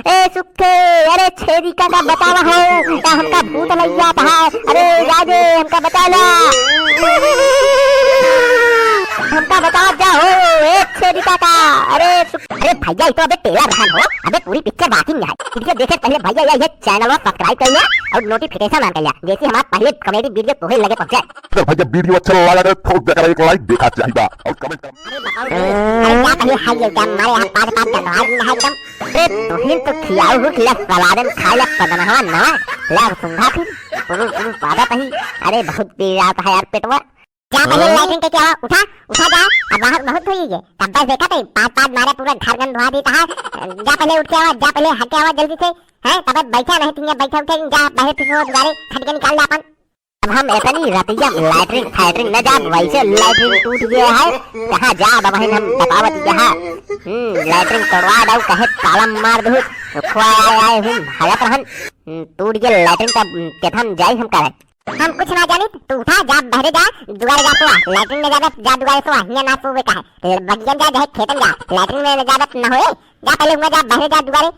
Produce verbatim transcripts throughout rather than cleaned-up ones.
ए सुखे, अरे छेदी काका बचावा हो, या हमका भूत लग जाता है। अरे राजे, हमका बचा ला, हमका बचा जा हो, ए छेदी काका। अरे सुख-, अरे भैया, ये तो अबे trailer रहन हो, अबे पूरी picture बाकी में है। Video देखे से पहले भैया ये, ये channel subscribe कर लिया और notification on कर लिया, जैसे हमारा पहले comedy video तोहे लगे पहुंचे। अगर भैया video अच्छा लगा तो थोड़ा देकर एक like देखा चाहिए और comment कर। अरे बताओ रे, अरे क्या पहले है ये क्या मारे यहाँ पाँच पाँच गंधवार जी है एकदम। अरे तुहिन तो खियाऊ हो खिला सलादन खाए ला पदनहवा ना, ला सुंघा फिर पुरुष पुरुष पादा तही। अरे बहुत पी जाता है यार पेटवा। जा पहले हाँ? Latrine के क्या हुआ? उठा, उठा जा, अब बाहर बहुत हुई है। तब बस देखा तो पाँच पाँच मारे पूरा घर गंधवा देता है। जा पहले उठ के आवा, जा पहले हट के आवा जल्दी से, हैं? तब बैठा नहीं तुम बैठा उठे, जा पहले फिर वो दुआरे खट के निकाल ले अपन। अब हम इतनी रतिया latrine फैटरिन न जाब, वैसे latrine टूट गया है। कहाँ जाब अब हम बतावत यहाँ। हम्म, latrine तोड़वा दऊ, कहे ताला मार दू। तो खुआ आए, आए हम हालत रहन। हम्म, टूट गया latrine का, हम्म, केथन जाई हम करे। हम कुछ ना जानित, तू उठा, जा बहरे जा, दुआरे जा सोआ, latrine में जाबे, जा दुआरे सोआ, हियाँ ना सोवे का है। बगियन जा, चाहे खेतन जा, latrine में जाबे ना होए, जा पहले हुआँ जा, बहरे जा दुआरे।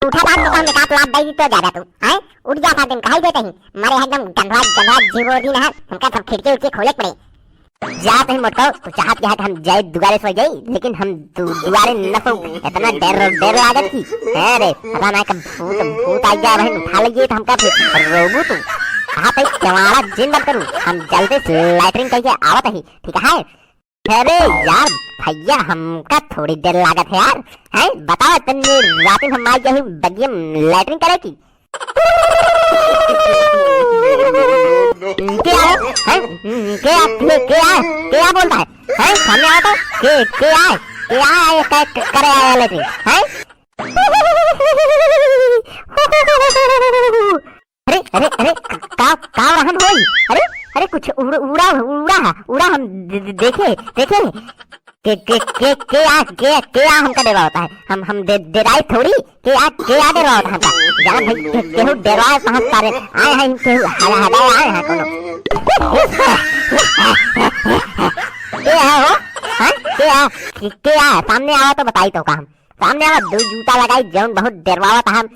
उठा बात तो हम एकात लात दई दी तो ज्यादा तू, हैं? उठ जा सात दिन कहाई देते ही, मारे एकदम गंधवा गंधवा जीवो दिन है, हमका सब खिड़की उड़की खोले के पड़े। जात ही मोटो, तू चाहत के है हम जाए दुआरे सो जाई, लेकिन हम दु-, दुआरे न सो, इतना डर डर लागत की। है रे, पता ना कब भूत भूत आ गया बहन, उठा लइए तो हमका फिर रोबू तू। कहा पे केवाड़ा जिन बंद करू, हम जल्दी से latrine करके आवत ही, ठीक है? अरे यार भैया, हमका थोड़ी देर लागत है यार। हैं, बताओ, इतनी रात में हम आई गए बगिया में latrine करे की? के आए? हैं? के आ, के, के आ, के आ बोलता है? हैं? सामने आओ तो। के, के आए? के आए, के, के करे आया latrine? हैं? अरे, अरे, अरे, का, का रहन होई? अरे, अरे, कुछ उड़-, उड़ा, उड़ा, उड़ा हम दे-, दे-, देखे, देखे। के, के, के, के आ, के, के आ हमका डरावत है? हम, हम डे-, डराई थोड़ी। के आ, के आ डरावत है हमका? जान भाई, के, केहू डराए कहाँ सारे? आए हैं केहू हला हला आए हैं कोनो। के आ हो? हाँ? के आ? के, के आ? सामने आवा तो बताई तो का हम। सामने आवा, दो जूता लगाई, जौन बहुत डरवावत हम,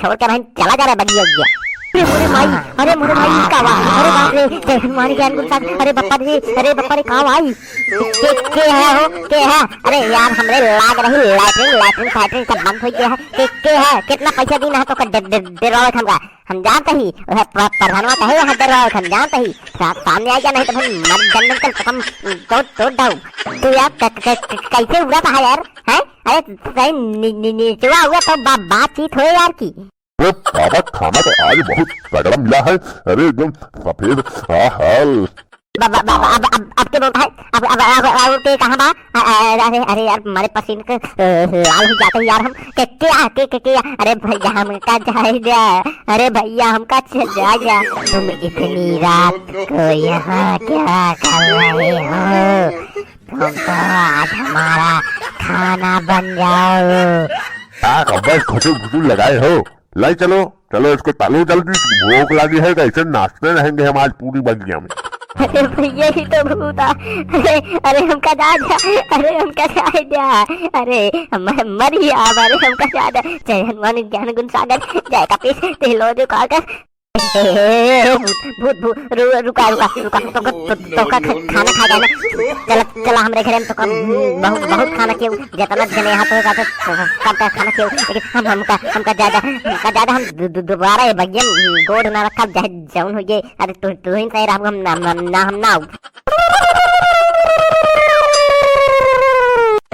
छोड़ के बहन चला जा रहा बगिया उगिया। अरे मोरे माई, अरे मोरे माई, ई का बा? अरे बाप रे, जय हनुमान ज्ञान गुण सागर, अरे बप्पा रे, अरे बप्पा रे, का भाई? के, के है हो? के है? अरे यार, हमरे लाग रही latrine, latrine फैटरिन सब बंद हो गया है। के, के है? कितना पैसा दीना है तो कर डे-, डे-, डरावत हमका? हम जानते ही, वह प्र-, प्रधानवा कहे यहाँ डरावत, हम जानते ही। सा-, सामने आ गया नहीं तो हम मर डंडन कर कसम तोड़, तोड़ दऊ। तू यार क-, क-, क-, कैसे उड़ाता है यार? हैं? अरे, सही नि-, नि-, निचवा हुआ तो बा-, बातचीत होए यार की। अरे बाबा, खाना तो आज बहुत तगड़ा मिला है। अरे एकदम सफेद। आहा। बा-, बा-, बा-, बा-, अब, अब, अब के बोलता है? अब, अब, अब, अब के कहाँ बा? अ-, अ-, अरे, अरे यार, हमारे पसीने के, अ, लाल हो जाते हैं यार हम। के, के आ, के, के, के आ? अरे भैया, हमका जाए जा। अरे भैया, हमका च-, जाए जा। तुम इतनी रात को यहाँ क्या कर रहे हो? तुम तो आज हमारा खाना बन जाओ। का बस घुटू घुटू लगाए हो? लाई चलो, चलो इसको तालो जल्दी, भूख लगी है, कैसे नाचते रहेंगे हम आज पूरी बगिया में। अरे भैया, ये तो भूत आ। अरे, अरे हमका जा जा, अरे हमका जा जा, अरे हम मर ही आब, अरे हमका जा जा। जय हनुमान ज्ञान गुण सागर, जय कपीस तिलोक काकर। ए, ए, ए, ए, भूत, भूत, भूत, रु-, रुका, रुका, रुका, तो, तो, तो, तो का ख-, खाना खा जाए ना। चला, चला हमरे घरे में तो कम, हम्म, बहुत, बहुत खाना केहू, जितना जने यहाँ तो जाते, सब का खाना केहू, लेकिन हम, हमका, हमका ज्यादा, हमका ज्यादा हम दु-, दु-, दोबारा ये बगिया में गोड़ ना रखब, चाहे जौन हो जाए। अरे तू, तू ही सही रहबू, हम ना, ना, ना, हम ना आऊ।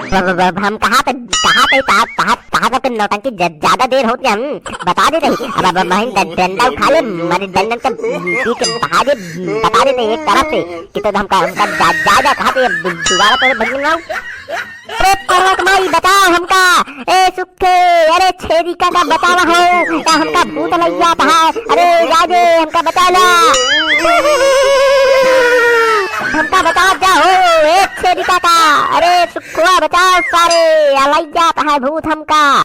ब-, ब-, ब-, हम कहा थे, कहा थे, कहा, कहा, कहा था कि नौटंकी ज-, ज्यादा देर होती है, हम बता देते ही। अब, अब, अब हम ड-, डंडा उठा ले, मारे डंडन का पीछे बहा दे, बता देते एक तरफ से कि तो हमका, हमका जा-, ज्यादा कहा थे, अब दोबारा तो भगिन ना हो। अरे पर्वत माई, बचाओ हमका, ए सुखे, अरे छेदी काका बचावा हो, या हमका भूत लग जाता है, अरे राजे हमका बचा ला, हमका बचा जा हो, ए छेदी काका, अरे सुखवा बचाओ सारे, या लग जाता है भूत हमका।